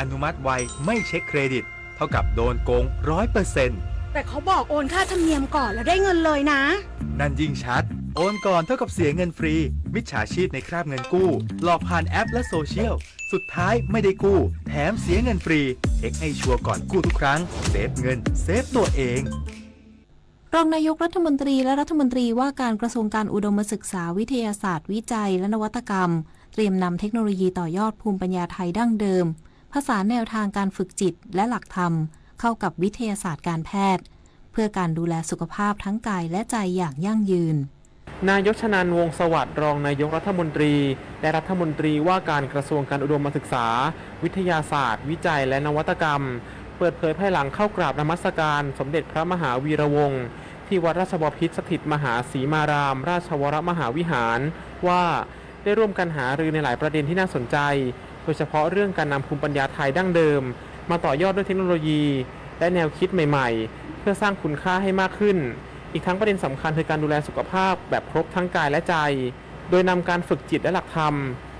อนุมัติไวไม่เช็คเครดิต เท่ากับโดนโกงร้อยเปอร์เซ็นต์ แต่เขาบอกโอนค่าธรรมเนียมก่อนแล้วได้เงินเลยนะ นั่นยิ่งชัด โอนก่อนเท่ากับเสียเงินฟรี มิจฉาชีพในคราบเงินกู้ หลอกผ่านแอปและโซเชียล สุดท้ายไม่ได้กู้ แถมเสียเงินฟรี เช็คให้ชัวร์ก่อนกู้ทุกครั้ง เซฟเงิน เซฟตัวเอง รองนายกรัฐมนตรีและรัฐมนตรีว่าการกระทรวงการอุดมศึกษา วิทยาศาสตร์ วิจัย และนวัตกรรม เตรียมนำเทคโนโลยีต่อยอดภูมิปัญญาไทยดั้งเดิม ผสานแนวทางการฝึกจิตและหลักธรรม เข้ากับวิทยาศาสตร์การแพทย์ เพื่อการดูแลสุขภาพทั้งกายและใจอย่างยั่งยืน นายชนันท์ วงศ์สวัสดิ์ รองนายกรัฐมนตรี และรัฐมนตรีว่าการกระทรวงการอุดมศึกษา วิทยาศาสตร์ วิจัย และนวัตกรรม เปิดเผยภายหลังเข้ากราบนมัสการสมเด็จพระมหาวีระวงศ์ ที่วัดราชบพิตรสถิตมหาสีมาราม ราชวรมหาวิหาร ว่าได้ร่วมกันหารือในหลายประเด็นที่น่าสนใจ โดยเฉพาะเรื่องการนำภูมิปัญญาไทยดั้งเดิม มาต่อยอดด้วยเทคโนโลยี และแนวคิดใหม่ๆ เพื่อสร้างคุณค่าให้มากขึ้น อีกทั้งประเด็นสำคัญคือการดูแลสุขภาพแบบครบทั้งกายและใจ โดยนำการฝึกจิตและหลักธรรม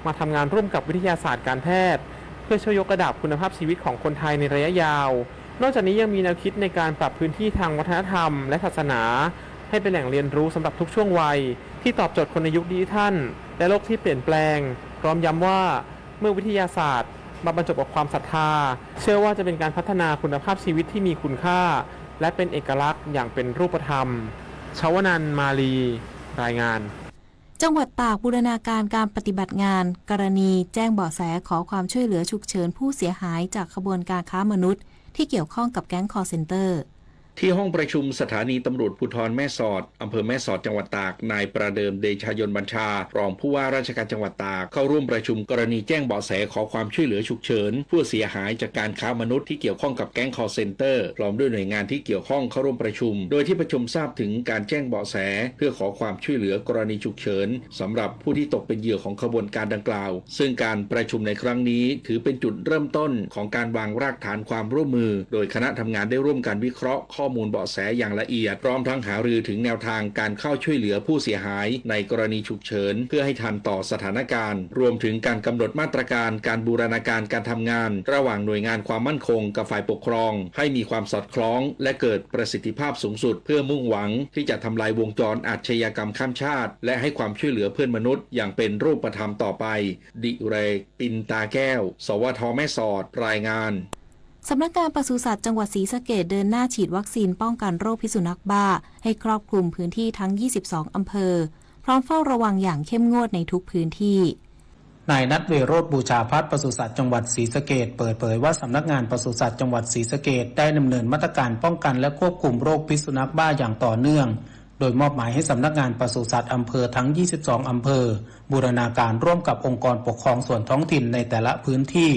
มาทำงานร่วมกับวิทยาศาสตร์การแพทย์ เพื่อช่วยยกระดับคุณภาพชีวิตของคนไทยในระยะยาว นอกจากนี้ยังมีแนวคิดในการปรับพื้นที่ทางวัฒนธรรมและศาสนา ให้เป็นแหล่งเรียนรู้สำหรับทุกช่วงวัย ที่ตอบโจทย์คนในยุคดิจิทัล และโลกที่เปลี่ยนแปลง พร้อมย้ำว่า เมื่อวิทยาศาสตร์มาบรรจบกับความศรัทธา เชื่อว่าจะเป็นการพัฒนาคุณภาพชีวิตที่มีคุณค่า และเป็นเอกลักษณ์อย่างเป็นรูปธรรม ชวนันท์ มาลี รายงาน จังหวัดตากบูรณาการการปฏิบัติงานกรณีแจ้งเบาะแสขอความช่วยเหลือฉุกเฉินผู้เสียหายจากขบวนการค้ามนุษย์ที่เกี่ยวข้องกับแก๊ง call center ที่ห้องประชุมสถานีตำรวจภูธรแม่สอด อำเภอแม่สอด จังหวัดตาก นายประเดิม เดชายนต์บัญชา รองผู้ว่าราชการจังหวัดตาก เข้าร่วมประชุมกรณีแจ้งเบาะแสขอความช่วยเหลือฉุกเฉิน ผู้เสียหายจากการค้ามนุษย์ที่เกี่ยวข้องกับแก๊ง call center พร้อมด้วยหน่วยงานที่เกี่ยวข้องเข้าร่วมประชุม โดยที่ประชุมทราบถึงการแจ้งเบาะแส เพื่อขอความช่วยเหลือกรณีฉุกเฉิน สำหรับผู้ที่ตกเป็นเหยื่อของขบวนการดังกล่าว ซึ่งการประชุมในครั้งนี้ถือเป็นจุดเริ่มต้นของการวางรากฐานความร่วมมือ โดยคณะทำงานได้ร่วมกันวิเคราะห์ข้อมูลเบาะแสอย่างละเอียด พร้อมทั้งหารือถึงแนวทางการเข้าช่วยเหลือผู้เสียหายในกรณีฉุกเฉิน เพื่อให้ทันต่อสถานการณ์ รวมถึงการกำหนดมาตรการการบูรณาการการทำงาน ระหว่างหน่วยงานความมั่นคงกับฝ่ายปกครอง ให้มีความสอดคล้อง และเกิดประสิทธิภาพสูงสุด เพื่อมุ่งหวังที่จะทำลายวงจรอาชญากรรมข้ามชาติ และให้ความช่วยเหลือเพื่อนมนุษย์อย่างเป็นรูปธรรมต่อไป ดิเรก ปินตาแก้ว สวท แม่สอด รายงาน สำนักงานปศุสัตว์จังหวัดศรีสะเกษเดินหน้าฉีดวัคซีนป้องกันโรคพิษสุนัขบ้า ให้ครอบคลุมพื้นที่ทั้ง ยี่สิบสอง อำเภอ พร้อมเฝ้าระวังอย่างเข้มงวดในทุกพื้นที่ นายนัทเวโรจน์ บูชาภัทร ปศุสัตว์จังหวัดศรีสะเกษเปิดเผยว่า สำนักงานปศุสัตว์จังหวัดศรีสะเกษได้ดำเนินมาตรการป้องกันและควบคุมโรคพิษสุนัขบ้าอย่างต่อเนื่อง โดยมอบหมายให้สำนักงานปศุสัตว์อำเภอทั้ง ยี่สิบสอง อำเภอ บูรณาการร่วมกับองค์กรปกครองส่วนท้องถิ่นในแต่ละพื้นที่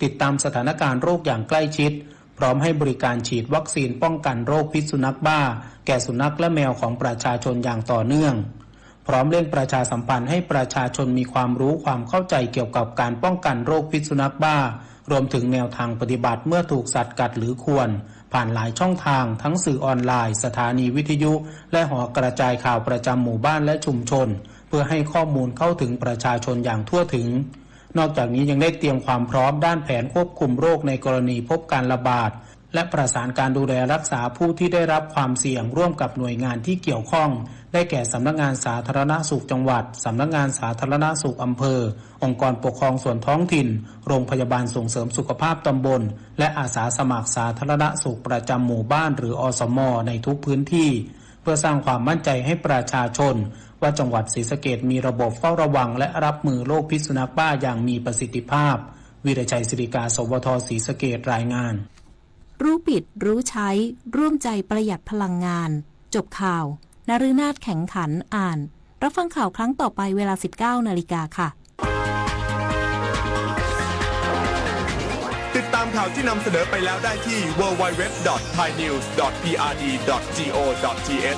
ติดตามสถานการณ์โรคอย่างใกล้ชิด พร้อมให้บริการฉีดวัคซีนป้องกันโรคพิษสุนัขบ้า แก่สุนัขและแมวของประชาชนอย่างต่อเนื่อง พร้อมเร่งประชาสัมพันธ์ให้ประชาชนมีความรู้ความเข้าใจเกี่ยวกับการป้องกันโรคพิษสุนัขบ้า รวมถึงแนวทางปฏิบัติเมื่อถูกสัตว์กัดหรือข่วน ผ่านหลายช่องทาง ทั้งสื่อออนไลน์ สถานีวิทยุ และหอกระจายข่าวประจำหมู่บ้านและชุมชน เพื่อให้ข้อมูลเข้าถึงประชาชนอย่างทั่วถึง นอกจากนี้ยังได้เตรียมความพร้อมด้านแผนควบคุมโรคในกรณีพบการระบาด และประสานการดูแลรักษาผู้ที่ได้รับความเสี่ยงร่วมกับหน่วยงานที่เกี่ยวข้อง ได้แก่สำนักงานสาธารณสุขจังหวัด สำนักงานสาธารณสุขอำเภอ องค์กรปกครองส่วนท้องถิ่น โรงพยาบาลส่งเสริมสุขภาพตำบล และอาสาสมัครสาธารณสุขประจำหมู่บ้าน หรือ อสม ในทุกพื้นที่ เพื่อสร้างความมั่นใจให้ประชาชน ว่าจังหวัดศรีสะเกษมีระบบเฝ้าระวังและรับมือโรคพิษสุนัขบ้าอย่างมีประสิทธิภาพ วีรชัย ศิริกา สวท ศรีสะเกษ รายงาน รู้ปิด รู้ใช้ ร่วมใจประหยัดพลังงาน จบข่าว นฤนาถ แข็งขัน อ่าน รับฟังข่าวครั้งต่อไปเวลา สิบเก้านาฬิกาค่ะ ติดตามข่าวที่นำเสนอไปแล้วได้ที่ ดับเบิลยู ดับเบิลยู ดับเบิลยู ดอท ไทยนิวส์ ดอท พีอาร์ดี ดอท จีโอ ดอท ทีเอช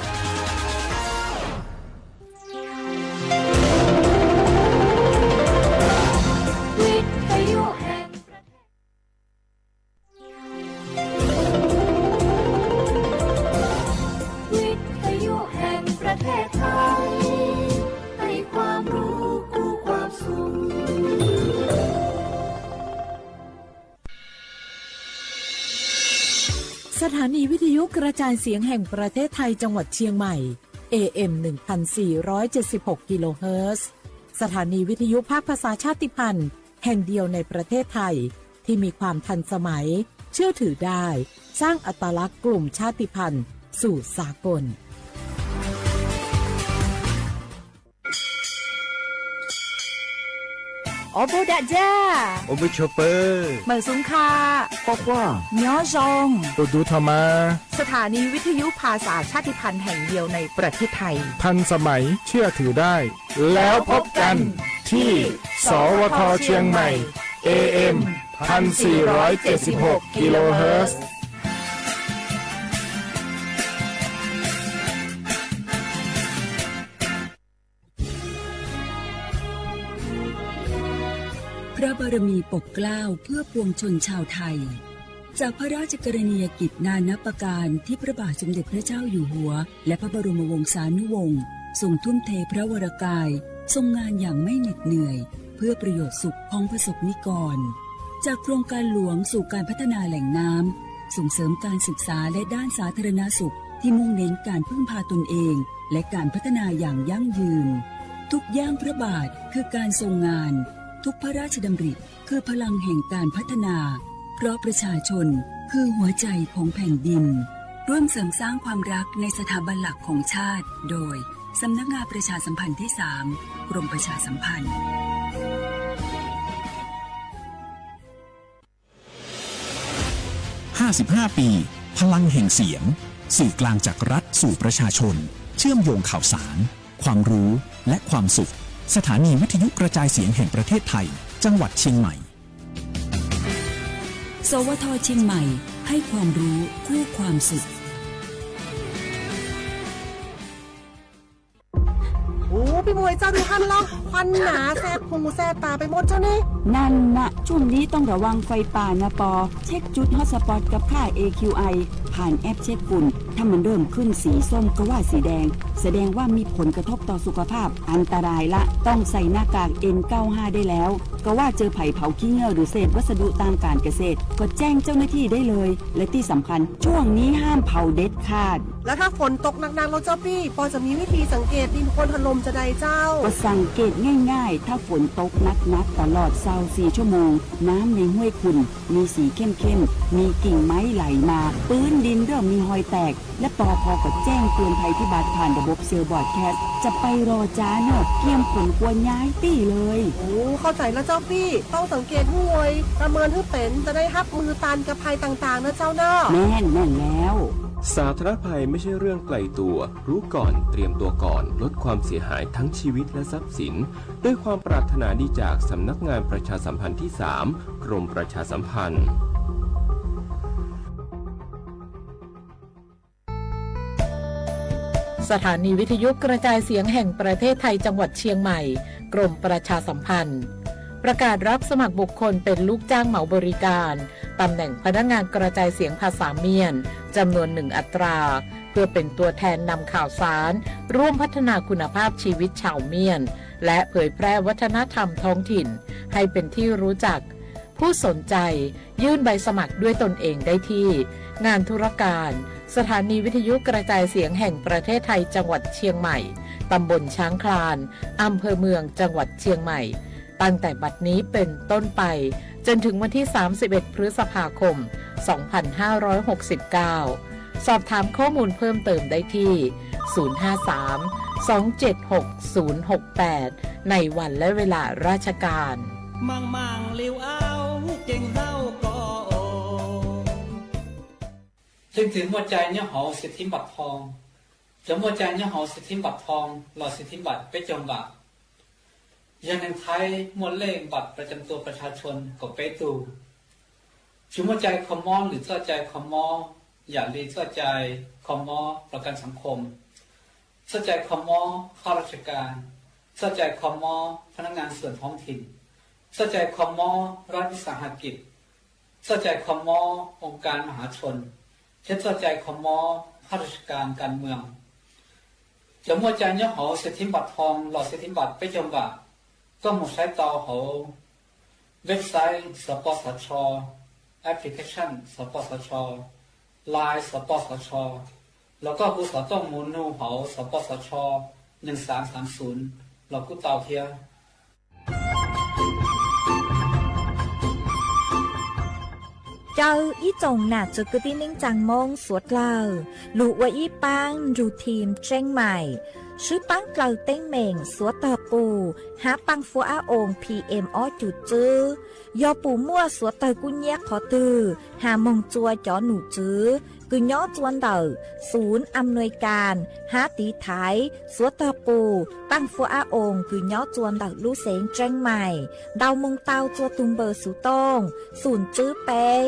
วิทยุแห่งประเทศไทย ให้ความรู้คู่ความสุข สถานีวิทยุกระจายเสียงแห่งประเทศไทยจังหวัดเชียงใหม่ เอ เอ็ม หนึ่งพันสี่ร้อยเจ็ดสิบหก กิโลเฮิรตซ์ สถานีวิทยุภาคภาษาชาติพันธุ์แห่งเดียวในประเทศไทย ที่มีความทันสมัย เชื่อถือได้ สร้างอัตลักษณ์กลุ่มชาติพันธุ์สู่สากล Ua npuj dam ja, ua npuj tshua pawg, mawm xub kha, quaj quaj, nyob zoo, tus dub tho mas. สถานีวิทยุภาษาชาติพันธุ์แห่งเดียวในประเทศไทย ทันสมัย เชื่อถือได้ แล้วพบกันที่ สวท เชียงใหม่ เอ เอ็ม พันสี่ร้อยเจ็ดสิบหก กิโลเฮิรตซ์ พระบารมีปกเกล้าเพื่อปวงชนชาวไทย จากพระราชกรณียกิจนานับประการที่พระบาทสมเด็จพระเจ้าอยู่หัว และพระบรมวงศานุวงศ์ทรงทุ่มเทพระวรกาย ทรงงานอย่างไม่เหน็ดเหนื่อย เพื่อประโยชน์สุขของประสบนิกร จากโครงการหลวงสู่การพัฒนาแหล่งน้ำ ส่งเสริมการศึกษาและด้านสาธารณสุขที่มุ่งเน้นการพึ่งพาตนเอง และการพัฒนาอย่างยั่งยืน ทุกย่างพระบาทคือการทรงงาน ทุกพระราชดำริคือพลังแห่งการพัฒนา เพราะประชาชนคือหัวใจของแผ่นดิน ร่วมเสริมสร้างความรักในสถาบันหลักของชาติ โดย สำนักงานประชาสัมพันธ์ที่สาม กรมประชาสัมพันธ์ ห้าสิบห้า ปี พลังแห่งเสียง สื่อกลางจากรัฐสู่ประชาชน เชื่อมโยงข่าวสาร ความรู้ และความสุข สถานีวิทยุกระจายเสียงแห่งประเทศไทย จังหวัดเชียงใหม่ สวท เชียงใหม่ ให้ความรู้คู่ความสุข Ub, peb mus ua txoj twg hab los khuam nas xes phoos xes tas peb mus txog ne. นั่นนะ ช่วงนี้ต้องระวังไฟป่านะปอ เช็คจุดฮอตสปอตกับค่า เอ คิว ไอ ผ่านแอปเช็คฝุ่น ถ้ามันเริ่มขึ้นสีส้มก็ว่าสีแดง แสดงว่ามีผลกระทบต่อสุขภาพ อันตรายละ ต้องใส่หน้ากาก เอ็น เก้าห้า ได้แล้ว ก็ว่าเจอไผ่เผาขี้เง่าหรือเศษวัสดุตามการเกษตร ก็แจ้งเจ้าหน้าที่ได้เลย และที่สำคัญ ช่วงนี้ห้ามเผาเด็ดขาด แล้วถ้าฝนตกหนักๆ แล้วเจ้าปี้ ปอจะมีวิธีสังเกตดินโคลนถล่มจะใดเจ้า ก็สังเกตง่ายๆ ถ้าฝนตกหนักๆ ตลอดซาวสี่ชั่วโมง น้ำในห้วยขุ่นมีสีเข้มๆ มีกิ่งไม้ไหลมา พื้นดินเริ่มมีฮอยแตก และปอพก็แจ้งเตือนภัยพิบัติผ่านระบบเซลล์บรอดแคสต์ จะไปรอจ้าเนอะ เตรียมขนครัวย้ายตี้เลย Ub, เข้าใจแล้วเจ้าปี้ ต้องสังเกตห้วย ประเมินให้เป็น จะได้ฮับมือต้านกับภัยต่างๆ นะเจ้าเนอะ แม่น แม่นแล้ว สาธารณภัยไม่ใช่เรื่องไกลตัว รู้ก่อน เตรียมตัวก่อน ลดความเสียหายทั้งชีวิตและทรัพย์สิน ด้วยความปรารถนาดีจากสำนักงานประชาสัมพันธ์ที่สาม กรมประชาสัมพันธ์ สถานีวิทยุกระจายเสียงแห่งประเทศไทยจังหวัดเชียงใหม่ กรมประชาสัมพันธ์ ประกาศรับสมัครบุคคลเป็นลูกจ้างเหมาบริการ ตำแหน่งพนักงานกระจายเสียงภาษาเมียน จำนวนหนึ่งอัตรา เพื่อเป็นตัวแทนนำข่าวสาร ร่วมพัฒนาคุณภาพชีวิตชาวเมียน และเผยแพร่วัฒนธรรมท้องถิ่น ให้เป็นที่รู้จัก ผู้สนใจยื่นใบสมัครด้วยตนเองได้ที่ งานธุรการ สถานีวิทยุกระจายเสียงแห่งประเทศไทยจังหวัดเชียงใหม่ ตำบลช้างคลาน อำเภอเมือง จังหวัดเชียงใหม่ ตั้งแต่บัดนี้เป็นต้นไป จนถึงวันที่ สามสิบเอ็ด พฤษภาคม สองพันห้าร้อยหกสิบเก้า สอบถามข้อมูลเพิ่มเติมได้ที่ ศูนย์ห้าสาม สองเจ็ดหก ศูนย์หกแปด ในวันและเวลาราชการ Txij txwv muaj cai nyob hauv xwm thib npam thoo. Cov muaj cai nyob hauv xwm thib npam thoo los xwm thib npam peb caug npam, yog neeg Thaib muaj lej npam pra cam tua pras tshas tshua kaum peb tug. Tsis muaj cai kho mob lwm txoj cai kho mob, yam li txoj cai kho mob pra kam xav khom, txoj cai kho mob khab raj tsas kas, txoj cai kho mob phab nab ngas xuam thoob thim, txoj cai kho mob rab ib xas ha kim, txoj cai kho mob oo kas ma hav tshua, thiab txoj cai kho mob khab raj tsas kas kas mws. Cov muaj cai nyob hauv xwm thib npam thoo los xwm thib npam peb caug npam, koj mus saib tau hauv website xov pos xov tsho, application xov pos xov tsho, Line xov pos xov tsho, los koj hu xov tooj mus nug hauv xov pos xov tsho neeg xav xav xun los kuj tau thiab. Caw ib tsoom nam txiv kwv tij neej tsaa Moob suav dlawg lug ua ib paab nrug team Tseeb Maim, swb paab dlawg teeb meem suav tawg qus hab paaj fuab ab oos P M ob cum tswb. Yog pum muaj suav tawg kub nyab qhov twg has moog tsua cov num tswv kws nyob tsua ntawm xum am nuis kas hab tiv thaiv suav tawg qus paaj fuab ab oos kws nyob tsua ntawm lub xeev Tseeb Maim ntau moog tau tsua tug npawb xuv tooj xum tswb peb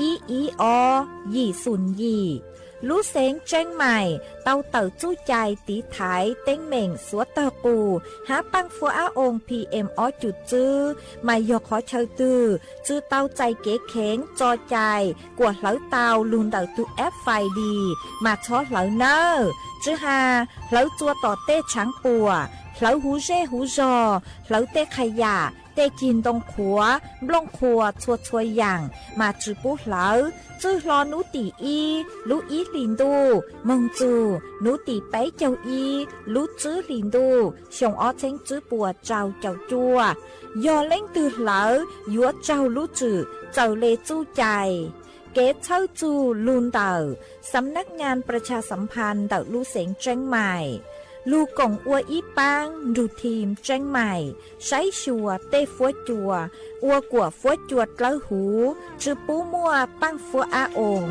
ib ib ob yim xum yim. Lub xeev Tseeb Maim tau tawm txuj cai tiv thaiv teeb meem suav tawg qus hab paaj fuab ab oos P M ob cum tswb mas yog qhov chaw twg tsi tau txais kev kheev tso cai kuas hlawv tau lug ntawm tug app Find Dee mas txhob hlawv nawb. Tsi has hlawv tsua tom tej tshaav puam, hlawv huv zej huv zog, hlawv tej qha yam, tej cig ntoo qhuav, nplooj qhuas txhua txhua yaam mas tsi pub hlawv. Txwj hlo nub tim ib lub ib hlis ntuj moog txug nub tim peb caug ib lub tswb hlis ntuj xyoo ob txheeb tswb puas rau caum cuaj. Yog leej twg hlawv yuav raug lub tswm txawm le txuj cai. Kev txhawb txug lug ntawm Xam Nab Nyas Pras Tshas Xam Phas ntawm lub xeev Tseeb Maim, lug koom ua ib paab nrug team Tseeb Maim saib xyuas tej fuab cua ua kuas fuab cua dlawb huv tsi pub muaj paaj fuab ab oos.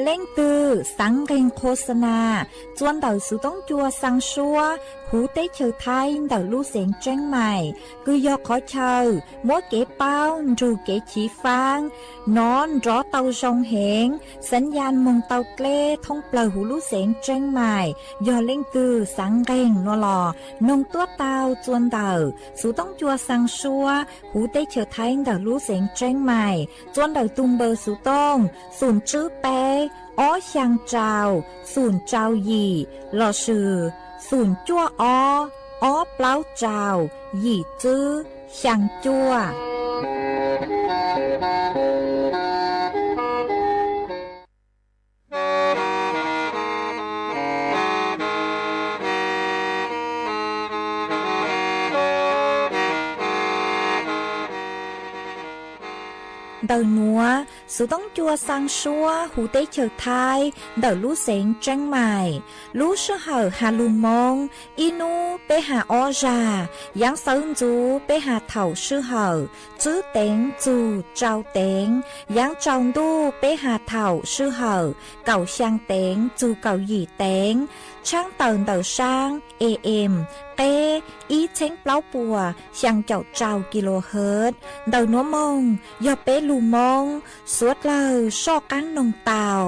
Leej twg xaav nqeeg khos xa nas tsua ntawm xuv toob cua xaa suab huv teb chaws Thaib ntawm lub xeev Tseeb Maim kws yog qhov chaw muab kev paub nrug kev chiv faab nov nrov tau zoo heev, xaav yas moog tau dleb thoob plawg huv lub xeev Tseeb Maim. Yog leej twg xaav nqeeg no los noog tuab tau tsua ntawm xuv toob cua xaa suab huv teb chaws Thaib ntawm lub xeev Tseeb Maim tsua ntawm tug npawb xuv tooj xum tswb peb ob xyaa rau xum rau yim lossis xum cuaj ob ob plaub rau yim tswb xyaa cuaj. Ntawm nuav, xuv toob cua xaa suab huv teb chaws Thaib ntawm lub xeev Tseeb Maim, lub sij hawm has lug Moob, ib nub peb has ob zag, yaav sawv ntxuv peb has thaum sij hawm tswb teev txug rau teev, yaav tsaus ntuj peb has thaum sij hawm kaum xyaa teev txug kaum yim teev, tshaab tawm ntawm saab A M qeb ib txheeb plaub puas xyaa caum rau kilohertz. Ntawm nuav moog yog peb lug Moob, suav dlawg soj qaab noog tau.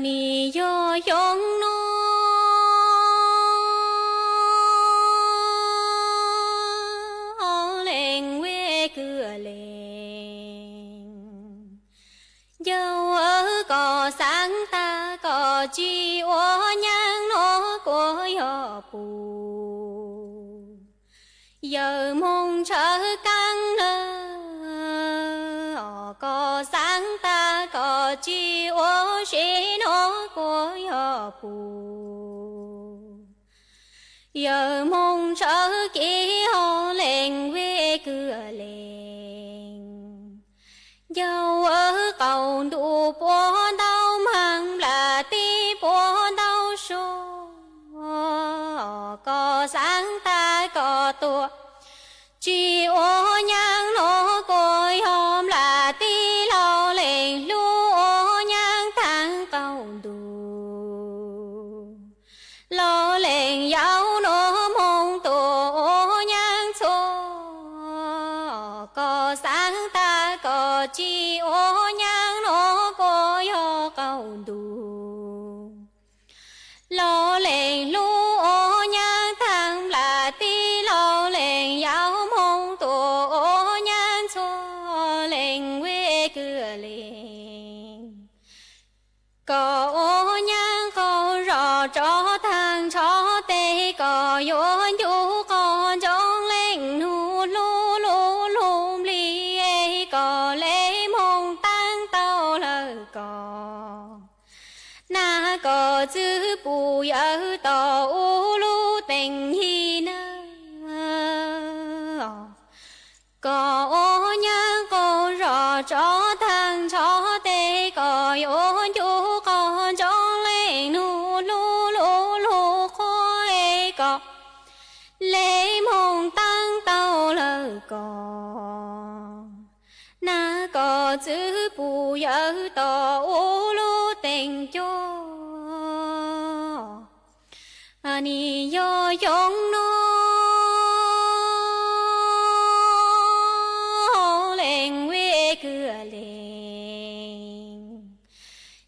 Nim yog xyoo no leej vej kws leej, yawg aw, koj xaav tag koj tsis ua nyaab no kuj yog pum. Yawg moog ntshaw kaab lawm, koj xaav tag koj tsis ua si no kuj yog pum. Yawg moog ntshaw kiv ho leej vej kws leej, yawg aw, qaum ntuj puab ntau, maag nplas teb puab ntau sua, koj xaav tag koj tuaj tsis ua nyaab no kuj yog nplas teb lauj leej lub ua nyaab taag qaum ntuj. Lauj leej yau no moog tuaj ua nyaab txhua, koj xaav tag koj tsis ua nyaab no kuj yog qaum ntuj. Lauj leej lub ua nyaab taag nplas teb lauj leej yau moog tuaj ua nyaab txhua leej vej kws leej. yuav ncu qog ntsoov leej nug hlub lub lub nplig es kom le moog taab tau lawm kom nag kom txwv pum yawm tom ub lub teem yig na. Kom ua nyaab qaug zog tsov thaag ntsho tes kom yuav ncu qog ntsoov leej nug hlub lub lub qhuav es kom le moog taab tau lawm kom nag kom txwv pum yawm tom ub lub teem cuab. Nim yog xyoo no leej vij kwv leej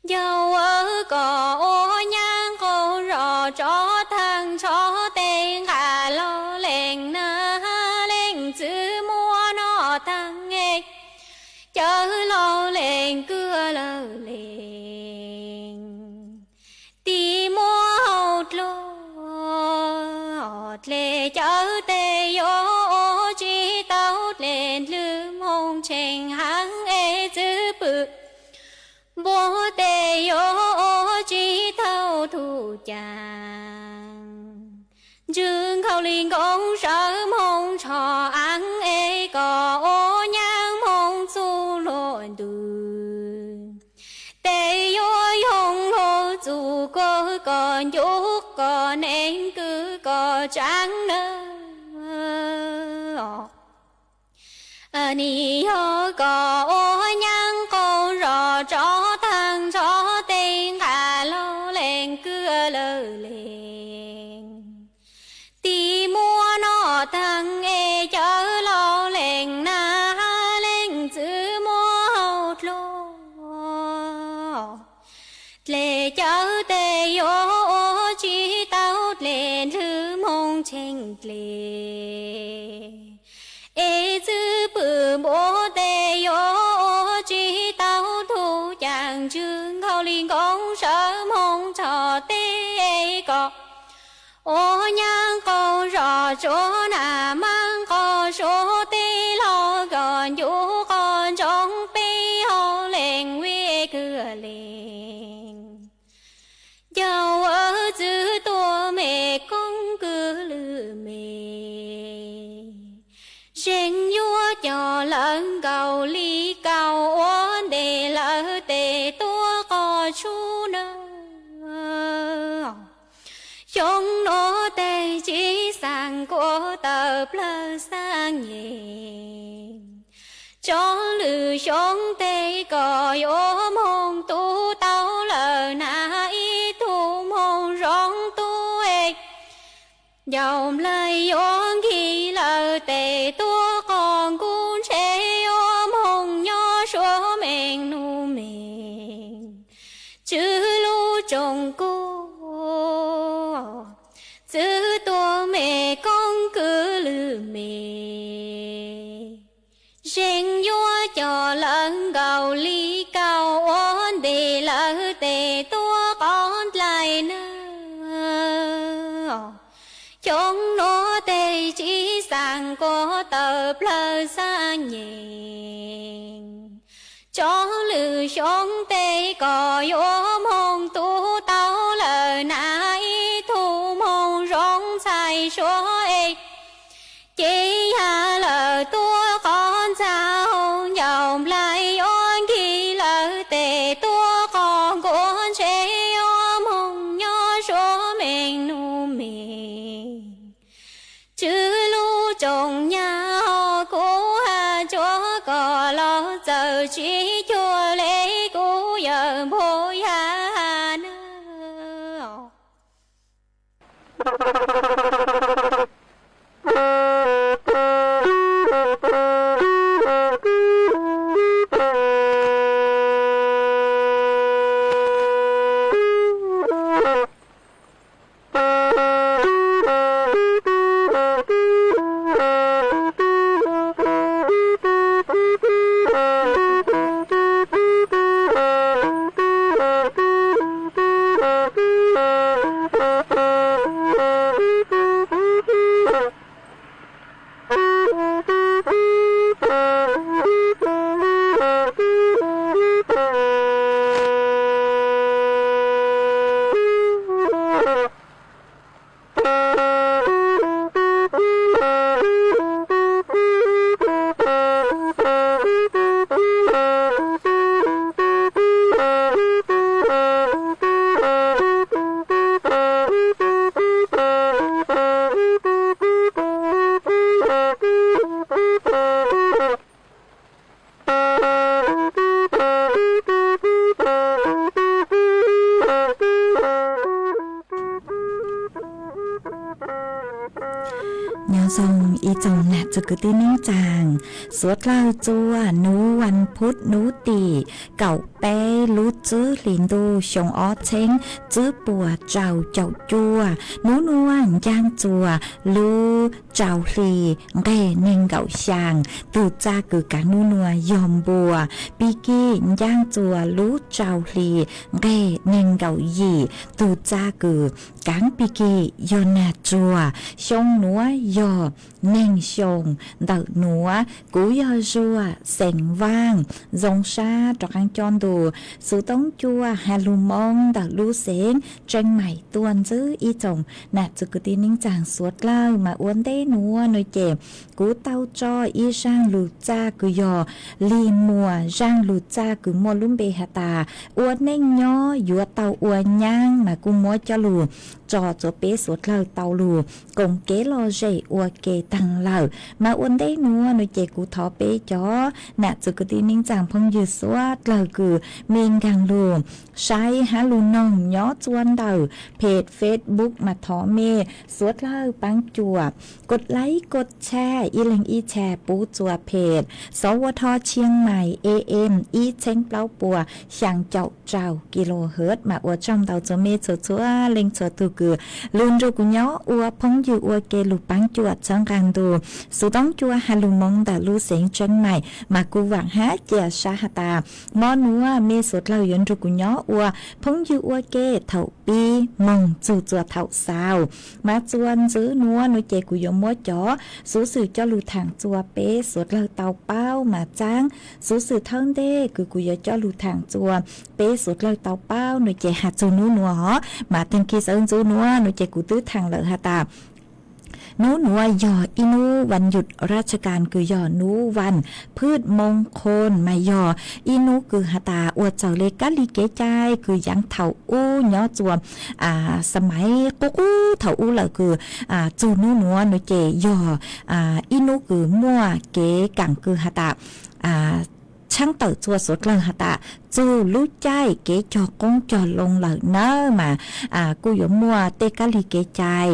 ncaus kom ua nyaab qaug zog tsov thaag ntsho tes nqa los leej nag leej txwv muab noj thaag es cawv los leej kwv lawm leej tig muab hau dlua dle cawv tes yuav ua tsis tau dle ntlhw moog tsheej haav es txwv pwm npua tes yuav ua tsis tau thuv caa ntswg nkhaus li nkoob sawv moog tsho aav es kom ua nyaab moog txug luag ntws tes yuav yoog luag txug kuag kom ncu kom neeg kwv kom tsaav nawb. Nim yog kom ua nyaab qaug zog tsov thaag ntsho tes nqa los leej kwv lawm leej tig muab noj thaag es cawv los leej nag leej txwv muab hau dlua dle cawv tes yuav ua tsis tau dle ntlhw moog tsheej dle es txwv pwm npua tes yuav ua tsis tau thuv caa ntswg nkhaus li nkoob sawv moog tsho tes kom ua nyaab qaug zog tsuav nag maab qog suav teb los kom ncu qog ntsoov peb hau leej vij kwv leej ncaus txwv tuag me koob kwv lwm me zeeg yuav coj lawv nkaus li kaus ua ntej lawv tes tuaj qog tshub nawb. Xyoo nuav tes tsis xaam kuas tawm plawg xaab nyem, tso lwm xyoo tes kom yuav moog tub tau lawm nag ib tug moog zoo tub es ncaus nplaig yuav nkig lawm tes tuaj qog nkuj ntshe yuav moog nyob suav meej nub meej tswv lub tsoom kuj txwv tuag me koob kwv lwm me zeeg yuav coj lawv nkaus li kaus ua ntej lawv tes tuaj qog nplaig nawb. Xyoo nuav tes tsis xaam kuas tawm plawg xaab nyem, tso lwm xyoo tes kom yuav moog tub tau lawm nag ib tug moog zoo ntxhais suav es ces yog lawm tuaj qog ntxag hau ncaus nplaig yuav nkig lawv tes tuaj qog nkuaj ntshe yuav moog nyob suav meej nub meej tswv lub tsoom nyab ho kuv has tsuav kom los txawm tsis cuag le kuv yawm npua yaj nawb. Kwv tij neej tsaa, suav dlawg txua nuv vas phuv nuv tim kaum peb lub tswb hlis ntuj xyoo ob txheeb tswb puas rau caum cuaj, nub nuav ncaaj txua lub rau hli nqeg neeg nkaum xyaa, tug txaj kws kaav nub nuav yog npua. Pig kig ncaaj txua lub rau hli nqeg neeg nkaum yim, tug txaj kws kaav pig kig yog nag tsuag. Xyoo nuav yog neeg xyoo ntawm nuav. Kuv yog Zuag, xeem Vaaj, zoo sab rov qaab coj ntu xuv toob cua has lug moo ntawm lub xeev Tseeb Maim tuaj ntxiv ib tsoom nam txiv kwv tij neej tsaa suav dlawg. Mas ua ntej nuav nuav ces kuv tau tso ib zaaj lug txaj kws yog lig muas, zaaj lug txaj kws muaj lub npe has tas ua neej nyob yuav tau ua nyaab, mas kuj muab coj lug tso rua peb suav dlawg tau lug koom kev lom zem ua ke taag lawm. Mas ua ntej nuav nuav ces kuv thov peb cov nam txiv kwv tij neej tsaa phooj ywg suav dlawg kws mej nkaag lug saib hab lug noog nyob txua ntawm peg Facebook mas thov mej suav dlawg paab cuam kod laib kod tshaj ib leeg ib tshaj pub txua peg Sov Ua Dho Tshiab Mais A M ib txheeb plaub puas xyaa caum rau kilohertz. Mas ua tsaug ntau txua mej txhua txhua leej txhua tug kws lug nrug kuv nyob ua phooj ywg ua ke lug paab cuam txhawb nqaa ntu xuv toob cua has lug moo ntawm lub xeev Tseeb Maim. Mas kuv vaam hab cia sab has tas mo nuav mej suav dlawg yuav nrug kuv nyob ua phooj ywg ua ke thaum pib moog txug txua thaum xaus. Mas txua ntxiv nuav nuav ces kuv yuav muab cov xuv xwm coj lug thaam txua peb suav dlawg tau paub mas txaab. Xuv xwm thawj ntej kws kuv yuav coj lug thaam txua peb suav dlawg tau paub nuav ces has txug nub nuav os. Mas taag kig xuv ntxiv nuav nuav ces kuv twb thaam lawm has tas nub nuav yog ib nub vas nyum raj tsha kas kws yog nub vas phwj moo khoos, mas yog ib nub kws has tas ua txawm le kab li kev cai kws yaav thaum ub nyob txua xa maiv qub qub thaum ub lawm kws txug nub nuav nuav ces yog ib nub kws muaj kev kaam kws has tas tshaab tawm txua suav dlawg has tas txug lub caij kev cog qoob cog loo lawm nawb. Mas kuj yuav muaj tej kab li kev cai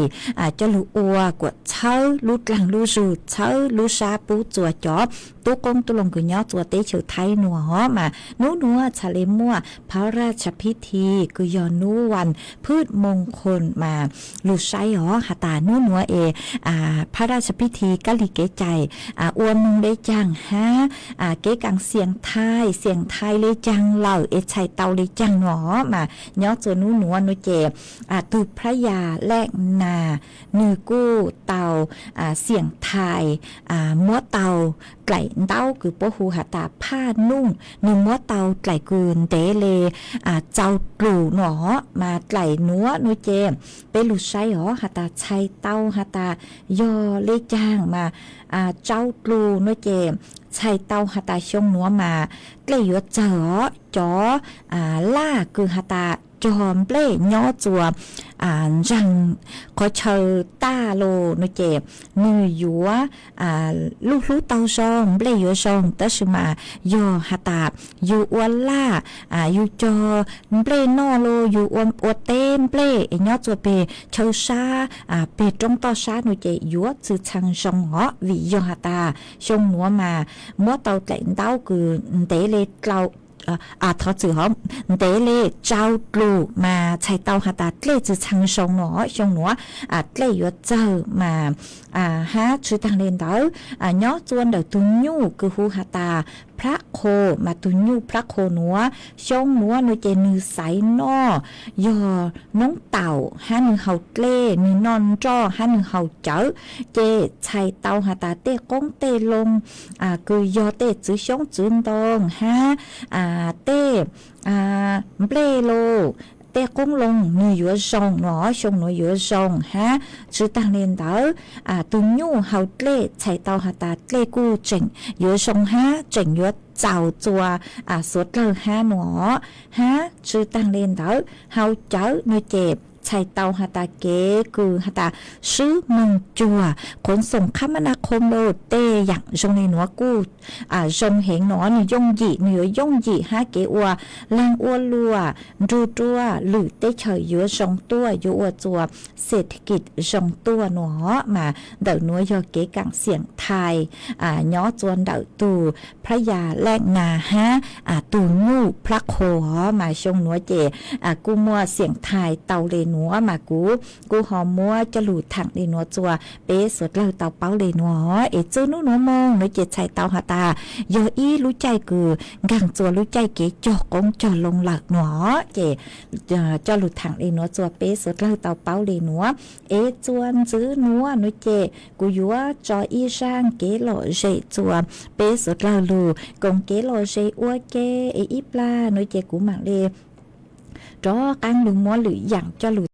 coj lug ua kuas txhawb lub dlaag lub zug, txhawb lub sab pub txua cov tub qoob tub loo kws nyob txua teb chaws Thaib nuav os. Mas nub nuav txhad le muaj phab raj tsha phib thi kws yog nub vas phwj moo khoos mas lug saib os has tas nub nuav es phab raj tsha phib thi kab li kev cai ua moog le caag hab kev kaam xiam thai, xiam thai le caag lawm es txhais tau le caag nuav os. Mas nyob txua nub nuav nuav ces tug phab yas lej nas nwg kuj tau xiam thai muab tau dlaim ntaub kws puab hu has tas phaj nuj, nwg muab tau dlaim kws ntev le tsau dlus nuav os. Mas dlaim nuav nuav ces peb lug saib os has tas txhais tau has tas yog le caag mas tsau dlus nuav ces txhais tau has tas xyoo nuav mas dlej yuav txawg os. Cov laj kws has tas cog nplej nyob txua ntsaag qhov chaw taj los nuav ces nwg yuav lub hlub tau zoo, nplej yuav zoo. Tab sis mas yog has tas yug ua laj, yug cog nplej noj los yug ua teb nplej es nyob txua peg chaw sab, peg roob toj sab nuav ces yuav tsi txhaj zoo os. Vim yog has tas xyoo nuav mas muab tau dlaim ntaub kws ntev le dlau thov txim hov, ntev le tsau dlus mas txhais tau has tas dlej tsi txhaj zoo nuav os. Xyoo nuav dlej yuav txawg mas hab tsi taag le ntawd nyob txua ntawm tug nyuj kws hu has tas plab qho, mas tug nyuj plab qho nuav xyoo nuav nuav ces nwg xaiv noj yog noob taum hab nwg haus dlej, nwg noj nroj hab nwg haus cawv, ces txhais tau has tas tej qoob tej loo kws yog tej txwv xyoob txwv ntoo hab tej nplej los tej qoob loo nwg yuav zoo nuav os. Xyoo nuav yuav zoo hab tsi taag le ntawd tug nyuj haus dlej txhais tau has tas dlej kuj tseem yuav zoo hab tseem yuav txaus txua suav dlawg hab nuav os. Hab tsi taag le ntawd haus cawv nuav ces txhais tau has tas kev kws has tas swb moog cuag qhuv xoom qhab mab na qhoo lug tej yaam zoo le nuav kuj zoo heev no, nwg yooj yim, nwg yuav yooj yim hab kev ua laag ua luam nrug rua lwm teb chaws yuav zoo tuaj, yuav ua txuas xev thab kij zoo tuaj no. Mas ntawm nuav yog kev kaam xiam thais nyob txuas ntawm tug plab ya laj nas hab tug nyuj plab qhua. Mas xyoo nuav ces kuj muaj xiam thais tau le nuav mas kuv kuj ho muab coj lug thaam le nuav txuas peb suav dlawg tau paub le nuav. Es txug nub nuav moog nuav ces txhais tau has tas yog ib lub caij kws nkaag txuas lub caij kev cog qoob cog loo lawm nuav ces coj lug thaam le nuav txuas peb suav dlawg tau paub le nuav. Es txuas ntxiv nuav nuav ces kuv yuav tso ib zaaj kev lom zem txuas peb suav dlawg lug koom kev lom zem ua ke. Es ib plag nuav ces kuv maam le rov qaab lug muab lwm yaam coj lug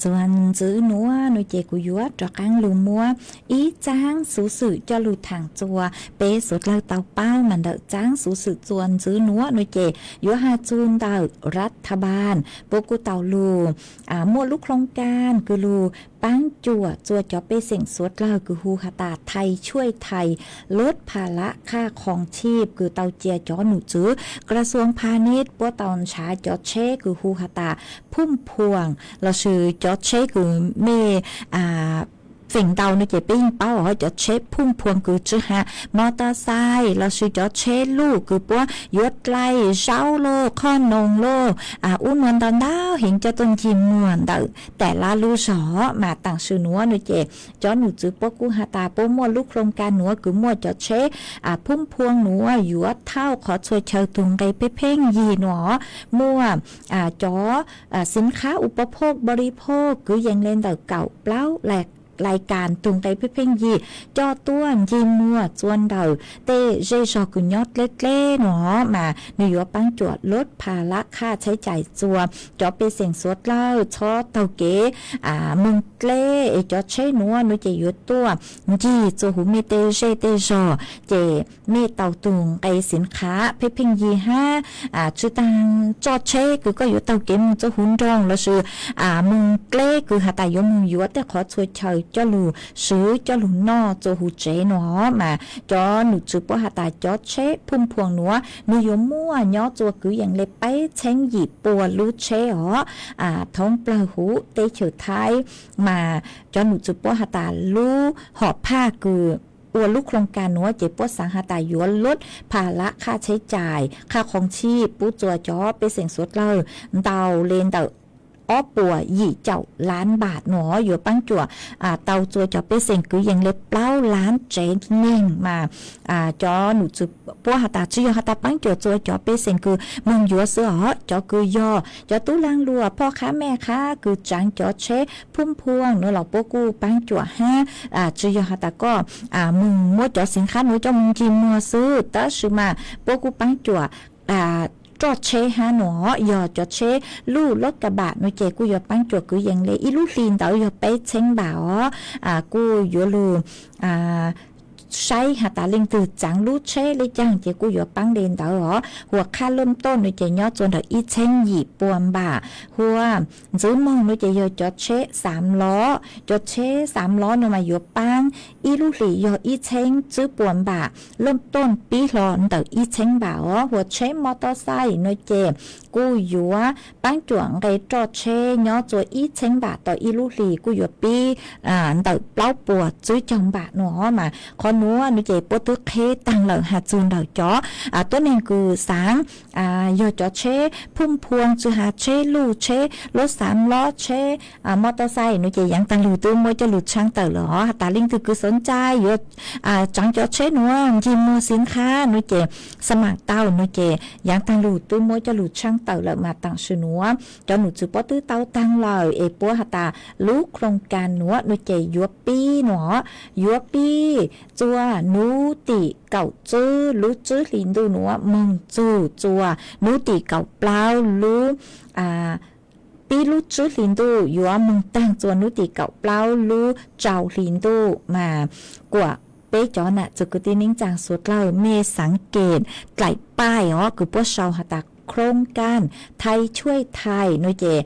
txuas ntxwv nuav nua ces kuv yuav rov qaab lug muab ib txaab xuv xwm coj lug thaam txug peb suav dlawg tau paub mas ntawm txaab xuv xwm txuas ntxwv nuav nua ces yuav has txug ntawm รัฐบาล puab kuj tau lug muaj lub โครงการ kws lug paab cuam txug cov pej xeem suav dlawg kws hu has tas ไทยช่วยไทย ลดภาระค่าครองชีพ kws tau cia cov num tswv กระทรวงพาณิชย์ puab tau nrhav cov tsheb kws hu has tas พุ่มพวง lossis cov tsheb kws mej feem ntau nua ces peb yeej paub cov tsheb พุ่มพวง kws tsw has มอเตอร์ไซค์ lossis cov tsheb luj kws puab yuav dlai zaub lauj, qhoj noog lauj, ub nua ntau ntau heev coj tuaj ncig muag ntawm แต่ละ lub zog mas tam sim nuav nua ces cov num tswv puab kuj has tas puab muaj lub โครงการ nuav kws muaj cov tsheb พุ่มพวง nuav yuav thauj qhov txhua chaw tug nqe pheej pheej yig nua, muaj cov สินค้าอุปโภคบริโภค kwv yees le ntawm kaum plaub lais kas tug nqe pheej pheej yig coj tuaj ncig muag txua ntawm tej zej zog kws nyob dleb dleb nua mas nwg yuav paab cuam ลดภาระค่าใช้จ่าย txua cov pej xeem suav dlawg txhob taug kev moog dleb es cov tsheb nuav nua ces yuav tuaj ncig txua huv mej tej zej tej zog ces mej tau tug nqe สินค้า pheej pheej yig hab tsw taag tso tsheb kws koj yuav taug kev moog txua huv nroog lossis moog dleb kws has tas yuav moog yuav tej qhov txhua chaw coj lug swv coj lug noj txua huv tsev nua mas cov num tswv puab has tas cov tsheb พุ่มพวง nuav nwg yuav muaj nyob txua kwv yees le peb txheeb yim pua lub tsheb os thoob plawg huv teb chaws Thaib mas cov num tswv puab has tas lub hom phaj kws ua lub โครงการ nuav ces puab xaav has tas yuav ลดภาระค่าใช้จ่าย ค่าครองชีพ pub txua cov pej xeem suav dlawg ntau le ntawm ob puas yim caum lab npam nua yuav paab cuam tau txua cov pej xeem kwv yees le plaub lab tsev neeg mas cov num tswv puab has tas tsi yog has tas paab cuam txua cov pej xeem kws moog yuav xwb os, cov kws yog cov tub laag luam phoj qhab mej qhab kws tsaav cov tsheb พุ่มพวง nua los puab kuj paab cuam hab tsi yog has tas koj moog muab cov สินค้า nuav coj moog ncig muag xwb tab sis mas puab kuj paab cuam roj tsheb hab nua, yog cov tsheb luj รถกระบะ nua ces kuj yuav paab cuam kwv yees le ib lub hli ntawd yog peb txheeb npam os, kuj yuav lug saib has tas leej twg tsaav lub tsheb le caag ces kuj yuav paab le ntawd os. Huam khaj lom toj nua ces nyob txua ntawm ib txheeb yim pua npam, huam ntxwv moog nua ces yog cov tsheb xav lob, cov tsheb xav lob nua mas yuav paab ib lub hlis yog ib txheeb tswb pua npam, lom toj pib hlo ntawm ib txheeb npam os. Huam tsheb motosai nua ces kuj yuav paab cuam nqe roj tsheb nyob txua ib txheeb npam tau ib lub hlis kuj yuav pib ntawm plaub puas tswb caug npam nua mas qhov nuav nua ces puab twb qheb taag lawm has txug ntawm cov tuab neeg kws xaav yog cov tsheb พุ่มพวง tsw has tsheb luj tsheb lub xav lob tsheb motosai nua ces yaav taag lug twb muab coj lug tshaab tawm lawm os. Has tas leej twg kws xav ncaj yuav tsaav cov tsheb nuav ncig muag สินค้า nua ces xa maam tau nua ces yaav taag lug twb muab coj lug tshaab tawm lawm mas tam sim nuav cov num tswv puab twb tau taag lawm es puab has tas lub โครงการ nuav nua ces yuav pib nua, yuav pib txua nub tim kaum tswb lub tswb hlis ntuj nua moog txug txua nub tim kaum plaub lub pib lub tswb hlis ntuj yuav moog taag txua nub tim kaum plaub lub rau hlis ntuj mas kuam peb cov nam txwv kwv tij neej tsaa suav dlawg mej xaav kem dlaim paim os kws puab sau has tas โครงการ ไทยช่วยไทย nua ces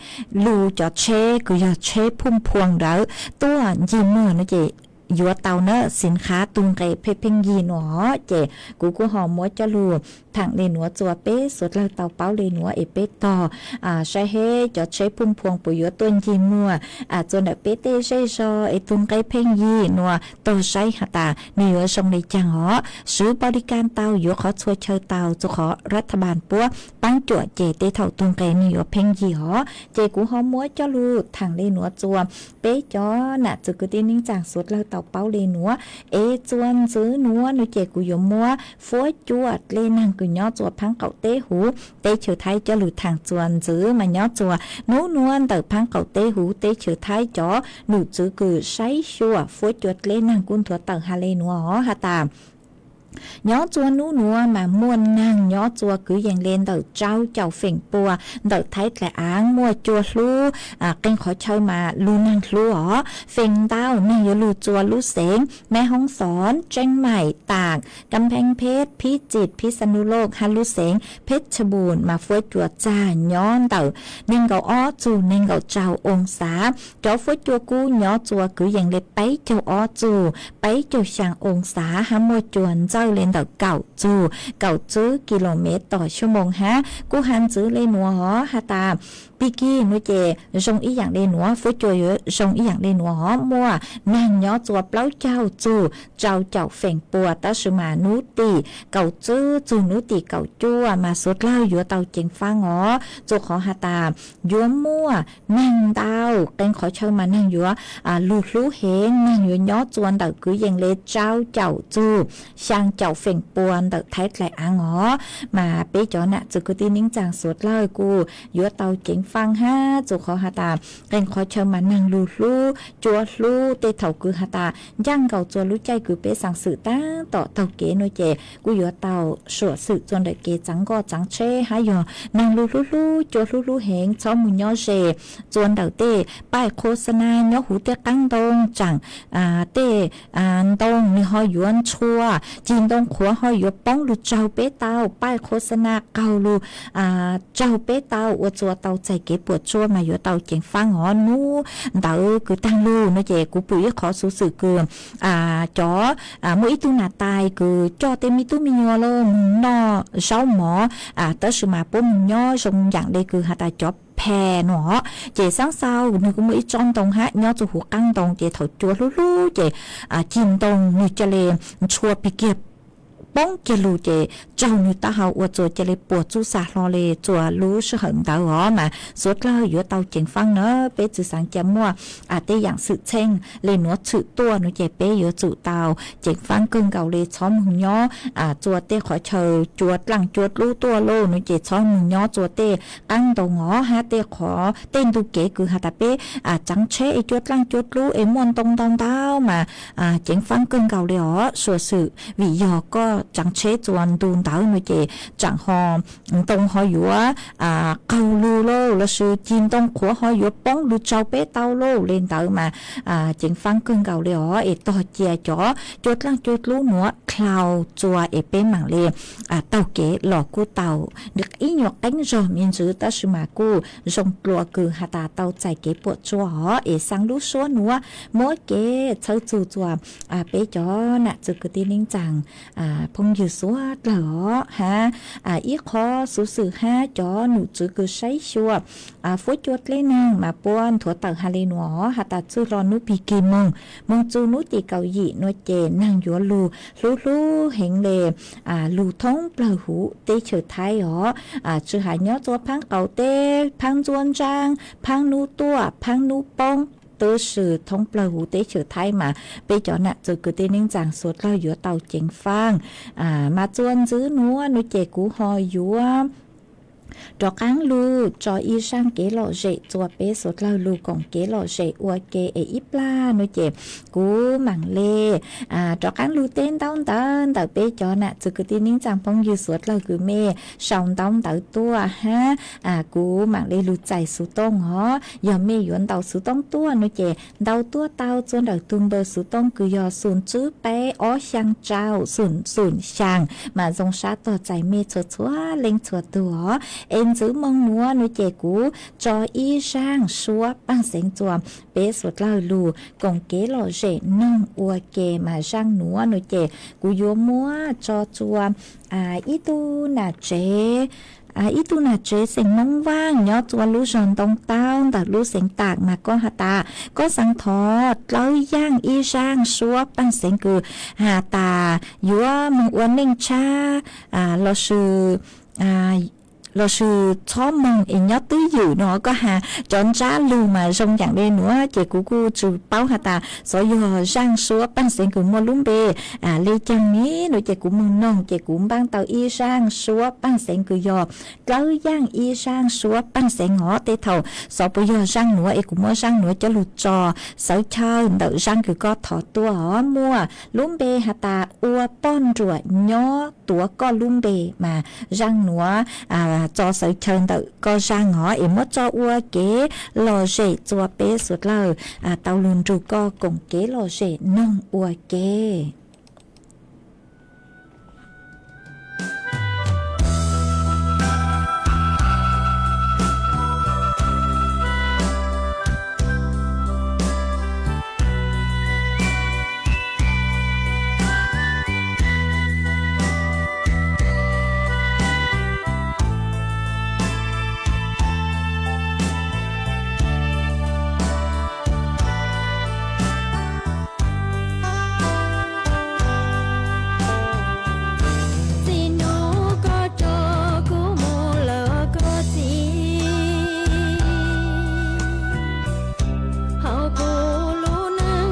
lug cov tsheb kws yog tsheb พุ่มพวง ntawd tuaj ncig muag nua ces yuav tau na สินค้า tug nqe pheej pheej yig nua ces kuv kuj ho muab coj lug thaam le nuav txua peb suav dlawg tau paub le nuav es peb tog saib hab cov tsheb พุ่มพวง puas yuav tuaj ncig muag txua ntawm peb tej zej zog es tug nqe pheej yig nua tog saib has tas nwg yuav zoo le caag os. Swv บริการ tau yuav qhov txhua chaw tau txug qhov รัฐบาล puab paab cuam ces tej thaum tug nqe nwg yuav pheej yig os. Ces kuv ho muab coj lug thaam le nuav txua peb cov nam txwv kwv tij neej tsaa suav dlawg tau paub le nuav es txua ntxwv nuav nua ces kuv yuav muab fuab cua dlej naag kws nyob txua phaab qaum teb huv teb chaws Thaib coj lug thaam txua ntxwv mas nyob txua nub nuav ntawm phaab qaum teb huv teb chaws Thaib cov num tswv kws saib xyuas fuab cua dlej naag kuj nthuav tawm has le nuav os has tas Nyob txua nub nuav mas muaj neeg nyob txua kwv yees le ntawm rau caum feem pua ntawm Thaib dlaim aav, muaj cua hlub, qee qhov chaw mas lug neeg hlub os. Feem ntau neeg yuav lug txua lub xeev Meb Hoob Xoob, Tseeb Maim, Tam, Kam Pheeb Pheb, Phib Txim, Phib Xa Nub Looj hab lub xeev Pheb Tshaj Npum mas fuab cua txag nyob ntawm neeg nkaum ob txug neeg nkaum rau oo xav. Cov fuab cua kub nyob txua kwv yees le peb caug ob txug peb caug xyaa oo xav hab muaj cua ntxawj le ntawm kaum txug kaum tsib ki lo mev tom xuab moos hab. Kuj has ntxiv le nuav os has tas pig kig nuav ces zoo ib yaam le nuav, fuab cua yuav zoo ib yaam le nuav os. Muaj neeg nyob txua plaub caug txug rau caum feem pua tab sis mas nub tim kaum tsib txug nub tim kaum cuaj mas suav dlawg yuav tau ceev faab os, txug qhov has tas yuav muaj neeg ntau, qee qhov chaw mas neeg yuav lug hlub heev, neeg yuav nyob txua ntawm kwv yees le rau caum txug xyaa caum feem pua ntawm Thaib dlaim aav os. Mas peb cov nam txwv kwv tij neej tsaa suav dlawg kuj yuav tau ceev faab hab, txug qhov has tas qee qhov chaw mas neeg lug hlub cua hlub tej thaum kws has tas ncaaj nkaus txua lub caij kws peb xaa xwm taab tom taug kev nuav ces kuj yuav tau suam xwm txua ntawm kev txaav nkoj txaav tsheb hab yog neeg lug hlub hlub cua hlub hlub heev txhob moog nyob ze txua ntawm tej paij qhuav xa na nyob huv tej qaab ntoo tsaam tej ntoo nwg ho yuav ntshua, cig ntoo qhuav ho yuav poob lug tsaug peb tau, paij qhuav xa na qaug lug tsaug peb tau ua txua tau txais kev puam tsuaj mas yuav tau ceev faab os. Nub ntawd kws taag lug nuav ces kuv pum ib qhov xuv xwm kws cov muaj ib tug nam tais kws coj tej me tub me nyuam lug moog noj zaub mov, tab sis mas puab moog nyob zoo yaam le kws has tas cov phe nuav, ces xaab xaus nwg kuj muaj ib tsob ntoo hab nyob txug huv qaab ntoo ces thaum cua hlub hlub ces cig ntoo nwg ca le ntshua pig kiag poob kiag lug ces tsaug nwg taub hau ua txua ca le puam txuj xa hlo le txua lub sij hawm ntawd os. Mas suav dlawg yuav tau ceev faab na, peb tsi xaav ca muaj tej yaam xwm txheej le nuav tshwm tuaj nuav ces peb yuav tsum tau ceev faab kawg nkaus le txhob moog nyob txua tej qhov chaw cua dlaaj cua dlub tuaj lauj nuav ces txhob moog nyob txua tej qaab ntoo os hab tej qhov tej ntu kev kws has tas peb txaav tsheb es cua dlaaj cua dlub es muaj ntoo ntau ntau mas ceev faab kawg nkaus le os. Suam xwm vim yog koj txaav tsheb txua ntu ntawd nuav ces tsaam ho ntoo ho yuav qaug lug lauj, lossis cig ntoo qhuav ho yuav poob lug tsaug peb tau lauj, le ntawd mas ceev faab kawg nkaus le os. Es tog cia cov cua dlaaj cua dlub nuav dlhau txua es peb maam le taug kev los kuj tau ib nyuas qeeb zog me ntsis tab sis mas kuj zoo dlua kws has tas tau txais kev puam tsuaj os. Es xaa lub suab nuav muab kev txhawb txug txua peb cov nam txwv kwv tij neej tsaa phooj ywg suav dlawg os hab ib qhov xuv xwm hab cov num tswv kws saib xyuas fuab cua dleb neeg mas puab nthuav tawm has le nuav os, has tas txwj hlo nub pig kig moog, moog txug nub tim kaum yim nuav ces neeg yuav lug hlub hlub heev le lug thoob plawg huv teb chaws Thaib os. Tsi has nyob txua phaab qaum teb, phaab ntsuab ntsaab, phaab nub tuaj, phaab nub poob, tub si thoob plawg huv teb chaws Thaib mas peb cov nam txwv kwv tij neej tsaa suav dlawg yuav tau ceev faab. Mas txua ntxiv nuav nuav ces kuv ho yuav rov qaab lug tso ib zaaj kev lom zem txua peb suav dlawg lug koom kev lom zem ua ke es ib plag nuav ces kuv maam le rov qaab lug teb ntaub ntawv ntawm peb cov nam txwv kwv tij neej tsaa phooj ywg suav dlawg kws mej sau ntaub ntawv tuaj hab kuv maam le lug txais xuv tooj os. Yog mej yuav ntaus xuv tooj tuaj nuav ces ntaus tuaj tau txua ntawm tug npawb xuv tooj kws yog xoom tsib peb ob xyaa rau xoom xoom xyaa mas zoo sab tog txais mej txhua txhua leej txhua tug os. Es ntxiv moo nuav nuav ces kuv tso ib zaaj suab paaj xeev txua peb suav dlawg lug koom kev lom zem noog ua ke mas zaaj nuav nuav ces kuv yuav muab tso txua ib tug nam tsev ib tug nam tsev xeem Moob Vaaj nyob txua lub zog Ntoo Taub ntawm lub xeev Tam mas koj has tas koj xaav thov dlawb yaaj ib zaaj suab paaj xeev kws has tas yuav moog ua neej tshab lossis los sis txhob moog es nyob twj ywm no koj has cov ntsab lug mas zoo yaam le nuav ces kuv kuj tsi paub has tas xyov yog zaaj suab Paaj Xeev kws muaj lub npe le caag ne no ces kuv moog noog ces kuv npaab tau ib zaaj suab Paaj Xeev kws yog dlawb yaaj ib zaaj suab Paaj Xeev os. Tej thaum xyov puas yog zaaj nuav es kuv muab zaaj nuav coj lug tso xawv chaw ntawm zaaj kws koj thov tuaj os. Muaj lub npe has tas ua poj nruam nyob tuav koj lub npe mas zaaj nuav tso xawv chaw ntawm koj zaaj os es muab tso ua kev lom zem txua peb suav dlawg tau lug nrug koj koom kev lom zem noog ua ke. Txij nub koj tso kuv mus lawm koj txiv, hauv kuv lub neej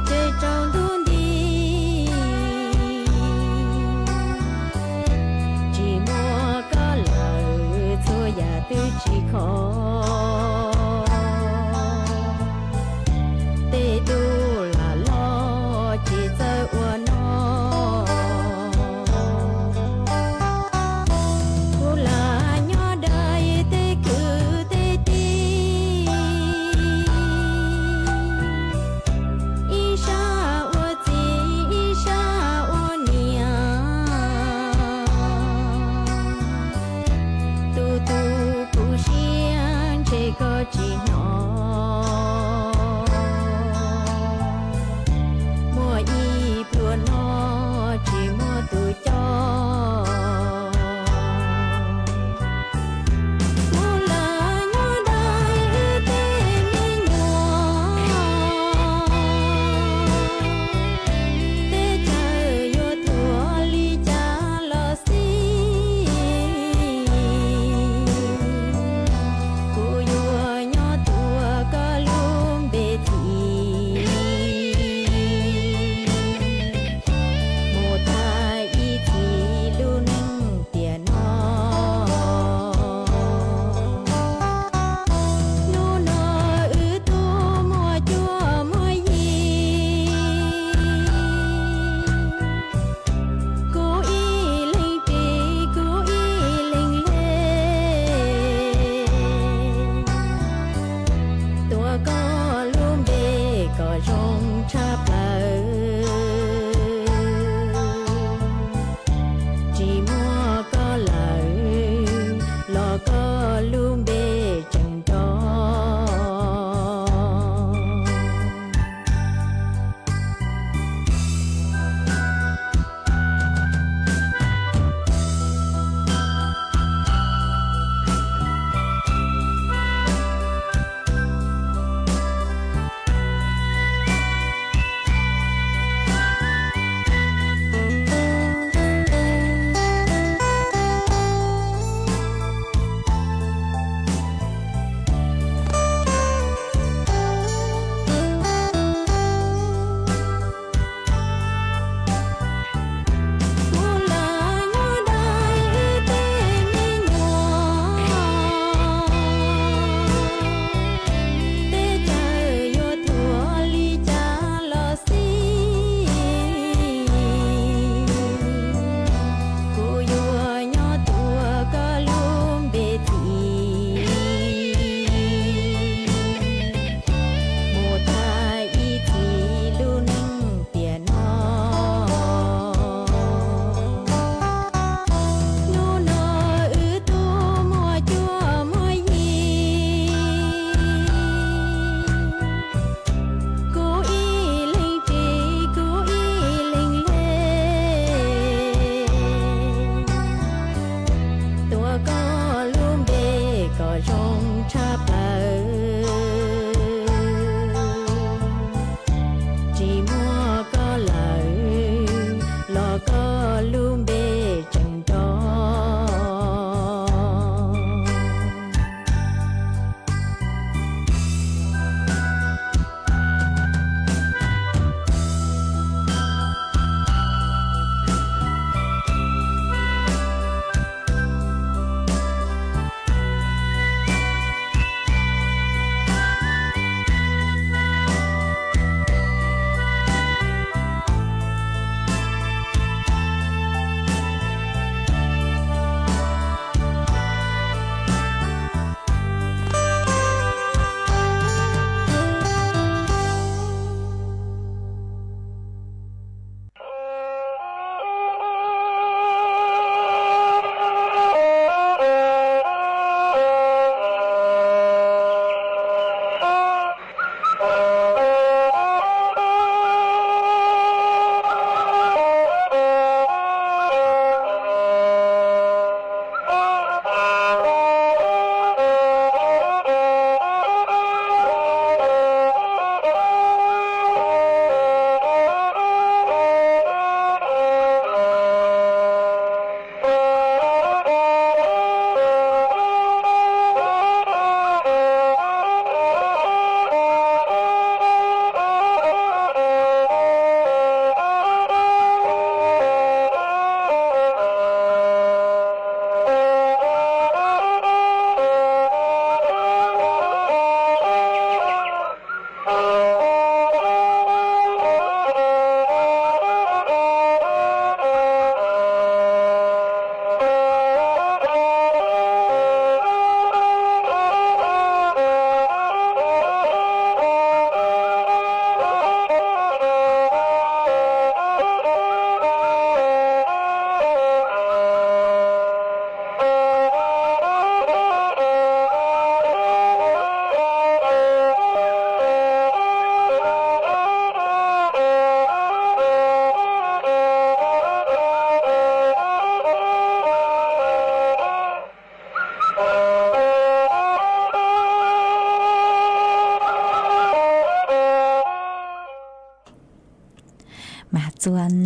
ces tsaus ntuj nti. Tsis muaj koj lawm txhua yam twb tsis khov. Tej tug lam loj ces txawj ua no. Kuv lam nyob dai tej kwv tej tij, ib sab ua txiv ib sab ua niam. Tu tu kuv siab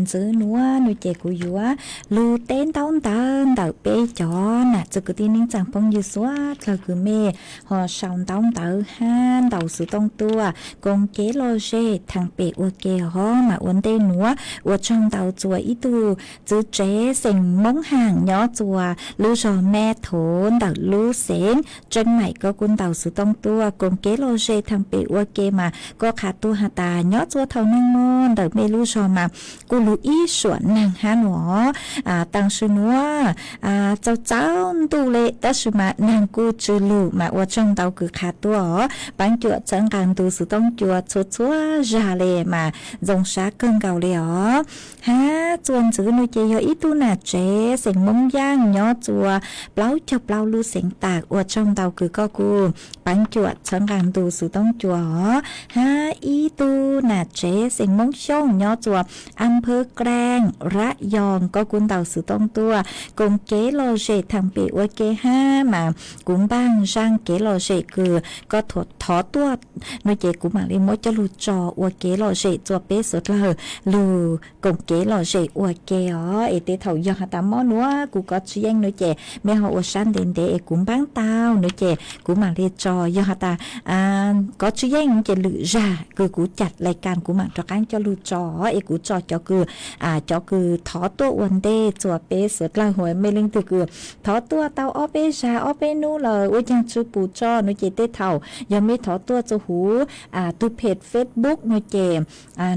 ntxwv nuav nua ces kuv yuav lug teb ntaub ntawv ntawm peb cov nam txiv kwv tij neej tsaa phooj ywg suav dlawg kws mej ho sau ntaub ntawv hab ntaus xuv tooj tuaj koom kev lom zem thaam pem ua ke hov. Mas ua ntej nuav ua tsaug ntau txug ib tug txiv tsev xeem Moob Haam nyob txug lub zog Meb Thov ntawm lub xeev Tseeb Maim, koj kuj ntaus xuv tooj tuaj koom kev lom zem thaam pem ua ke mas koj qha tuaj has tas nyob txug thaum neeg mog ntawm mej lub zog mas kuj lug ib suam neeg hab nua. Taam sim nuav txaus txaus ntuj le tab sis mas neeg kuj tsw lug mas ua tsaug ntau kws qha tuaj os. Paab cuam txhawb nqaa ntu xuv tooj cua txhua txhua zag le mas zoo sab kawg nkaus le os. Hab txuas ntxiv nua ces yog ib tug nam tsev xeem Moob Yaaj nyob txug plaub caug plaub lub xeev Taam, ua tsaug ntau kws koj kuj paab cuam txhawb nqaa ntu xuv tooj cua os. Hab ib tug nam tsev xeem Moob Xyooj nyob txug Amphawv Klaaj Rab Yoos, koj kuj ntaus xuv tooj tuaj koom kev lom zem thaam pem ua ke hab mas kuv npaaj zaaj kev lom zem kws koj thov tuaj nua ces kuv maam le muab coj lug tso ua kev lom zem txug peb suav dlawg lug koom kev lom zem ua ke os. Es tej thaum yog has tas mob nuav kuv kov tsi yeej nua ces mej ho ua sab ntev ntev es kuv npaab tau nua ces kuv maam le tso. Yog has tas kov tsi yeej ces lwm zag kws kuv cam lais kas kuv maam rov qaab coj lug tso, es kuv tso cov kws, cov kws thov tuaj ua ntej txug peb suav dlawg. Hos mej leej twg kws thov tuaj tau ob peb zag ob peb nub lawm ua caag tsw pum tso nua ces tej thaum yog mej thov tuaj txug huv tug phem Facebook nua ces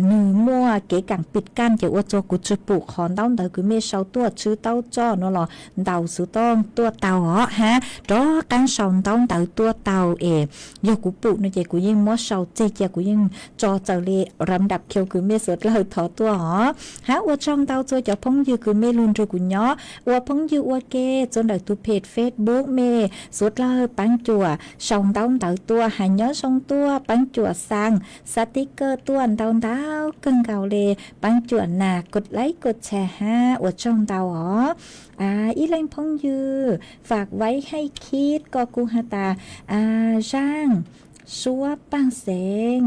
nwg muaj kev kaam pim kaaj ces ua txug kuv tsw pum qhov ntaub ntawv kws mej sau tuaj. Tsw tau tso nua los ntaus xuv tooj tuaj tau os hab rov qaab sau ntaub ntawv tuaj tau es yog kuv pum nua ces kuv yeej muab sau tseg cia kuv yeej tso txawm le ram dam khiu kws mej suav dlawg thov tuaj os. Hab ua tsaug ntau txug cov phooj ywg kws mej lug nrug kuv nyob ua phooj ywg ua ke txug ntawm tug phem Facebook, mej suav dlawg paab cuam sau ntaub ntawv tuaj has nyob zoo tuaj, paab cuam xaa xatikawj tuaj ntau ntau kawg nkaus le, paab cuam nas kod laib kod tshare hab ua tsaug ntau os. Ib leej phooj ywg Fam Vaib Haij Khib koj kuj has tas zaaj suab paaj xeev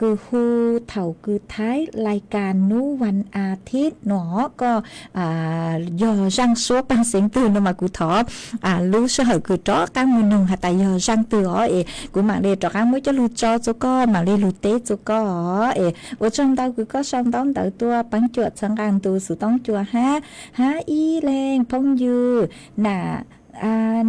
kws hu thaum kws thaib lais kas nub vas a thib nua, koj yog zaaj suab paaj xeev twg nua mas kuv thov lub sij hawm kws rov qaab moog noog has tas yog zaaj twg os es kuv maam le rov qaab muab coj lug tso txug koj, maam le lug teb txug koj os. Es ua tsaug ntau kws koj sau ntaub ntawv tuaj, paab cuam txhawb nqaa ntu xuv tooj cua hab. Hab ib leej phooj ywg Nam,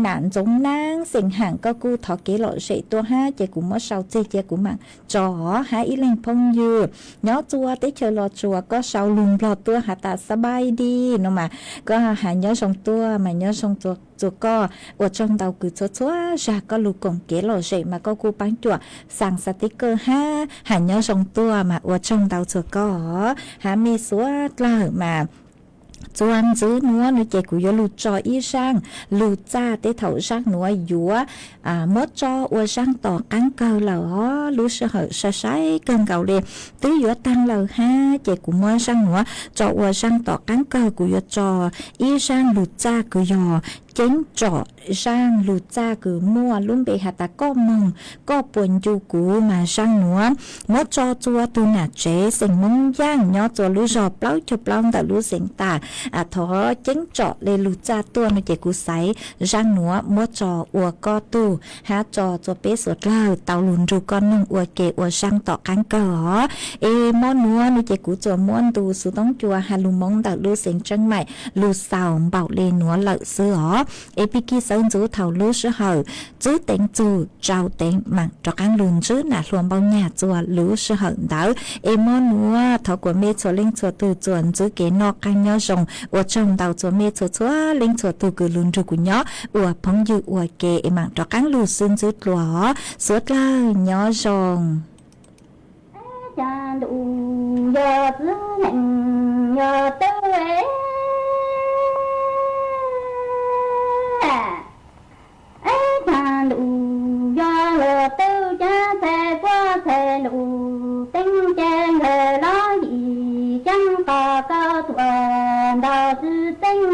Nam Ntxoov Naab xeem Haam koj kuj thov kev lom zem tuaj hab ces kuv muab sau tseg cia kuv maam tso os. Hab ib leej phooj ywg nyob txug teb chaws Los Tsuas koj sau lug Nplog tuaj has tas ສະບາຍດີ nua mas koj has nyob zoo tuaj mas nyob zoo txug koj. Ua tsaug ntau kws txhua txhua zag koj lug koom kev lom zem mas koj kuj paab cuam xaa xatikawj hab has nyob zoo tuaj mas ua tsaug ntau txug koj os. Hab mej suav dlawg mas txuas ntxiv nuav nua ces kuv yuav lug tso ib zaaj lug txaj. Tej thaum zaaj nuav yuav muab tso ua zaaj tom qaab kawg lawm os. Lub sij hawm sai sai kawg nkaus le twb yuav taag lawm hab ces kuv muab zaaj nuav tso ua zaaj tom qaab kawg. Kuv yuav tso ib zaaj lug txaj kws yog ceeb tsom zaaj lug txaj kws muaj lub npe has tas koj moog koj puas ncu kuv mas zaaj nuav muab tso txug tug nam tsev xeem Moob Yaaj nyob txug lub zog plaub caug plaub ntawm lub xeev Taam. Thov ceeb tsom le lug txaj tuaj nua ces kuv xaiv zaaj nuav muab tso ua koj tug hab tso txug peb suav dlawg tau lug nrug koj noog ua ke ua zaaj tom qaab kawg os. Es mob nuav nua ces kuv tsuas muab ntu xuv toob cua has lug Moob ntawm lub xeev Tseeb Maim lug xaus npaum le nuav lawm xwb os. Es pig kig sawv ntxuv thaum lub sij hawm txwb teev txug tsau teev maam rov qaab lug ntsib nam hluas npau nyag txuas lub sij hawm ntawd. Es mob nuav thov kuas mej txhua leej txhua tug txuas ntsib kev noj qaab nyob zoo. Ua tsaug ntau txug mej txhua txhua leej txhua tug kws lug nrug kuv nyob ua phooj ywg ua ke es maam rov qaab lug xwb ntsib dlua os. Suav dlawg nyob zoo. Cas ntuj yog txwv neeg yog twb, cas ntuj yog luag twb caab txhais puab txhais ntuj teeb ces nkawd los yim ceeb qos koj tuaj ntau txwv teeb.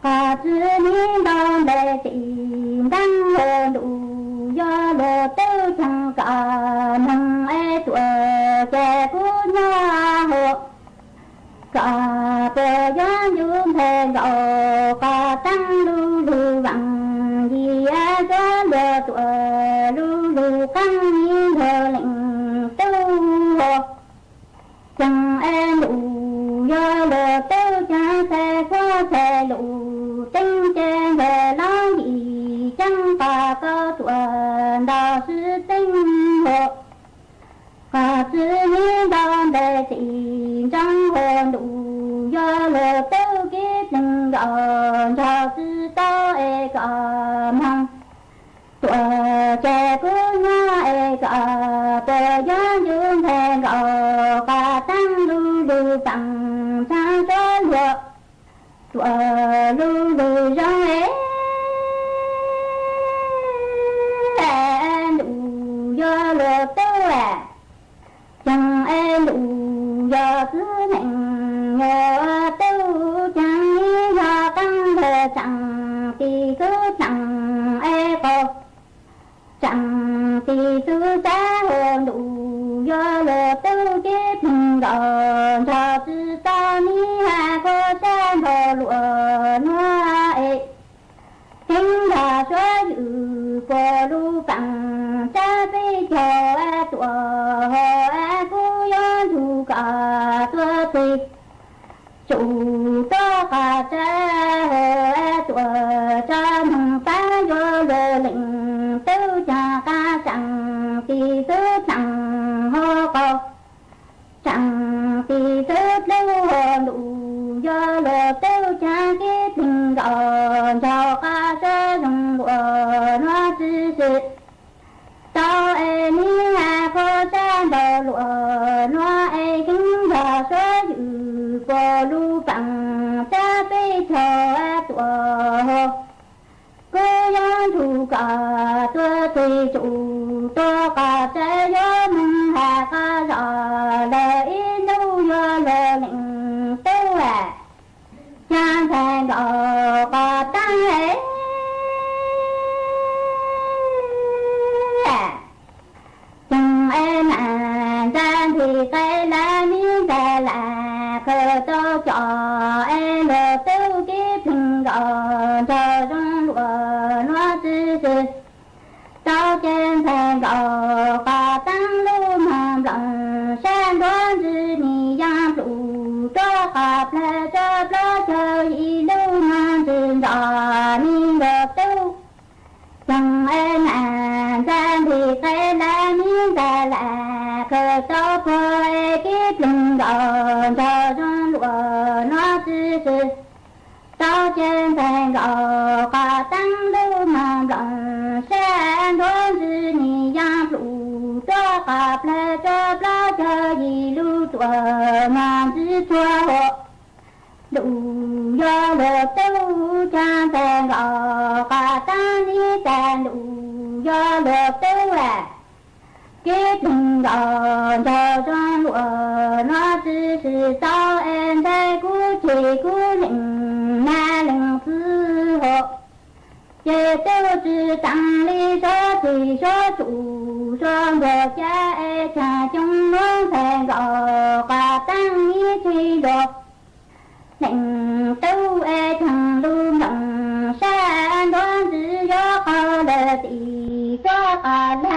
Qos txwv nim ntau npe txim ntaab luag ntuj yog luag twb caag kom moog es tuaj ces kuv nyob Kom puas yuav ncu nthe nkaus qos taab lu lug vaam, yim ab suab luag tuam lu lug qaab ib nrug leej tub hos. Caag es ntuj yog luag tub caag txhais quab txhais lus teeb ces nkaus lub yim caab qos koj tuam ntaus sib teeb hos. Qos txwv nib ntaus ntes tim ntsoov hos, ntuj yog luag tub kib pleeg nkaus nrog tsi tau es kom moog. Tuam ces kub nyab es kom puas yuav ncu nthe nkaus qos taab lu lug vaam, txhab suab luag tuam lu lug zoo es ntuj yog luag tub caag es ntuj yog txwv neej yog tub caag, yog qaab ntawd tsaam tim txwv tsaam es qaug, tsaam tim txwv xab hos, ntuj yog luag tub kib pleeg nkaus nrog tsi tau nib hab khuab sab nrog luam nuav es keeb nrog suav ywm puag lug vaam, tsab peb caug es tuam hos es kub yuav nrug kom tuaj txeg tsum tuaj qos tsab hos es tuam tso moog pab yuav luag leej tub caag qas tsaam tim txwv tsaam hos qaug, tsaam tim txwv dlub hos, ntuj yog luag tub caag kib pleeg nkaus nrog qas sab zoo luam nuav tsi sib tau es nib hab khuab sab nrog luam nuav es keeb nrog suav ywm puag lug vaam, tsab peb caug es tuam hos kub yuav nrug kom tuaj txeg tsum tuaj qos tsab, yuav moog has qas zog lawm ib nub, yog luag leej tub caag nthe nkaus qos taab caag es nam ntxa nti qe lawm, nib ntxa lam khaws tau cov es luag tub kib pleeg nkaus nrog zoo luam nuav tsi sib tau ces nthe nkaus qos taab lub mog nploos, sab nruab ntsis nim yaam plum ruab qos plawg, tsab plaub caug yim lub mog ntsis nrog nib luag tub caag es nam ntxa nti qe lawm, nib ntxa lam khaws tau puag es kib pleeg nkaus nrog zoo luam nuav tsi sib tau ces nthe nkaus qos taab lub mog nploos, sab nruab ntsis nim yaam plum ruab qos plawg, tsab plaub caug yim lub tuam mog ntsis tsuag hos, ntuj yog luag tub caag nthe nkaus qos taab nib tas, ntuj yog luag tub kib pleeg nkaus nrog zoo luam nuav tsi sib tau es nthe kub ceg kub leej nab leej txwv hos, ces tub tsi taag li suav txeg suav tsum suav npuag ca es caag coob nuav nthe nkaus qos taab nib tsi luag leej tub es caag lub nploos, sab nruab ntsis yuav qaug lawm tim tsab qos lawm